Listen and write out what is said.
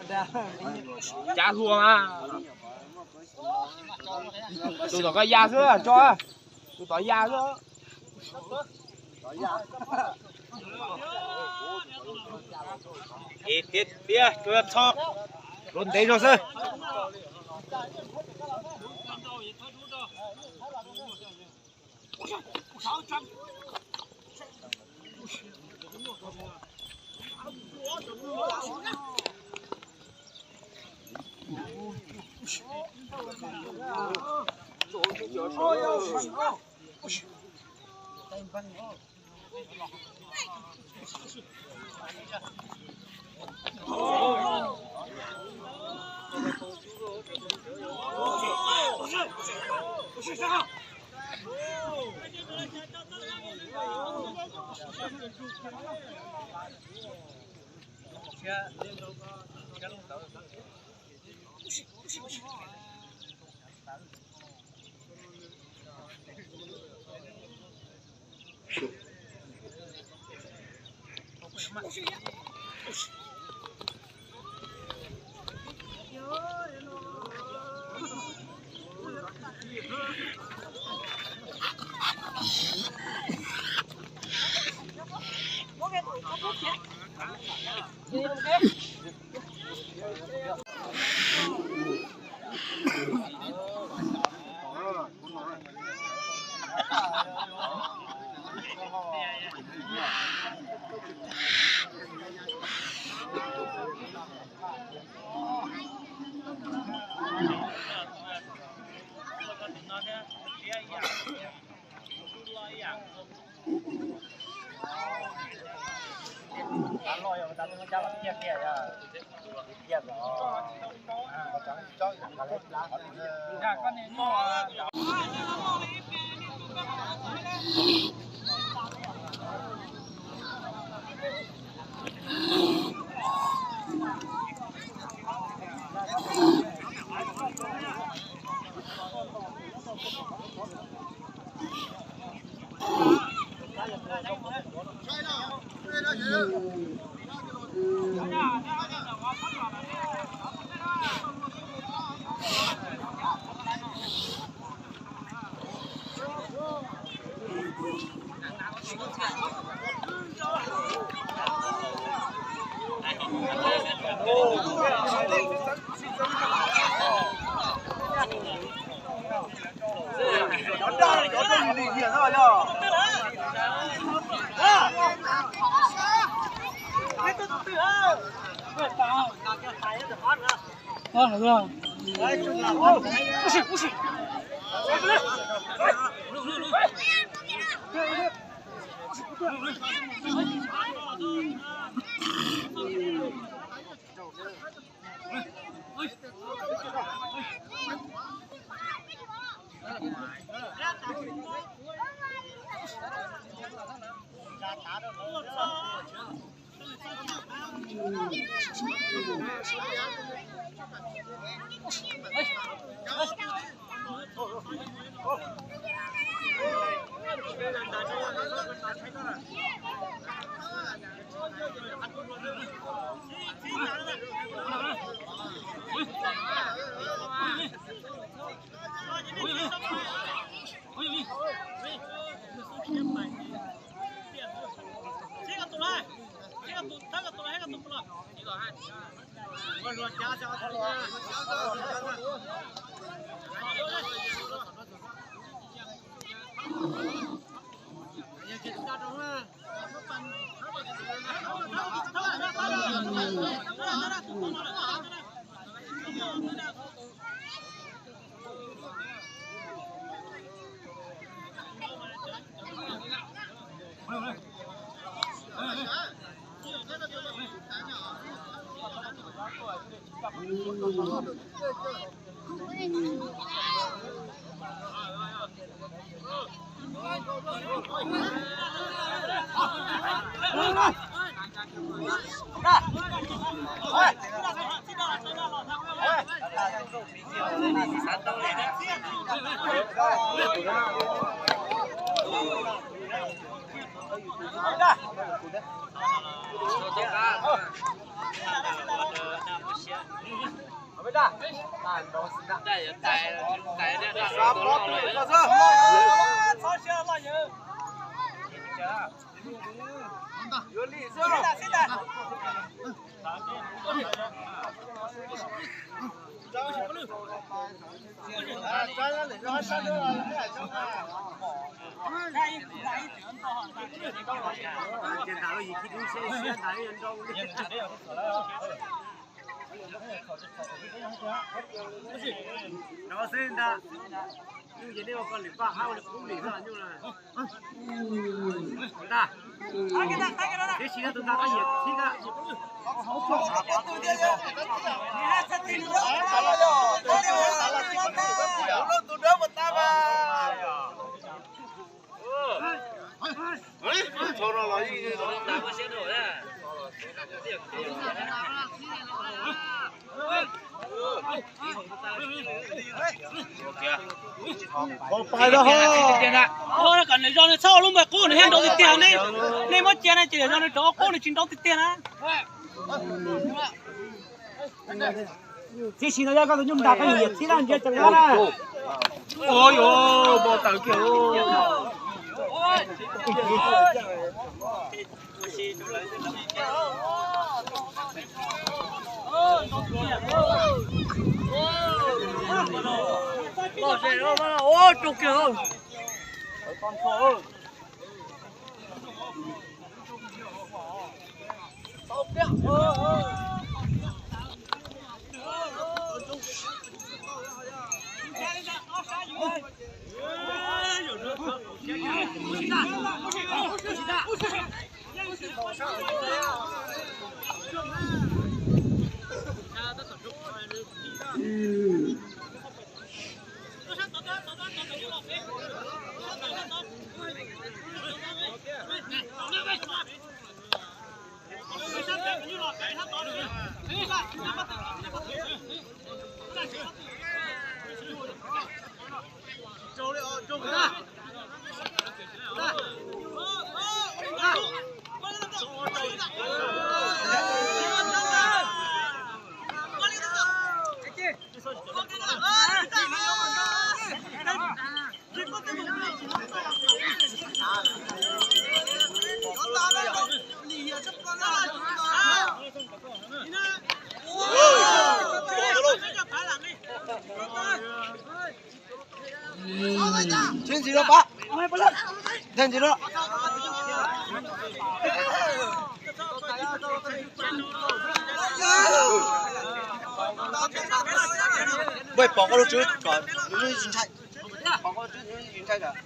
Cav hluas mas. Tus tom koj ya xwb tso. Tus tom ya xwb. Tiag tiag, tso txho. Rau ntev zog xwb. Nov xwb ntag. Nyuj ces nej ua koj lwm paj hab ua li qub lim xwb nyuj na. Ntag. Tib si tus ntag qab yim tib na. Kom nws zog nws txhob ua lub npawg qub nws thiaj nrau tiag tiag ne. Nej muab cia na ces zog nws rov qub nws tsis nrau tiag tiag na. Tib si no yog koj tus nyuj ntas koj yim txhib na ntsia tseem yog na. Ua yuav npau taws kiag. Loj ze, ua rau kiag. Txhib ntxiv rau pab. Txhib ntxiv rau. Peb pom koj lub tswb kom nws tsis ntshai. Pom koj lub tswb nws tsis ntshai.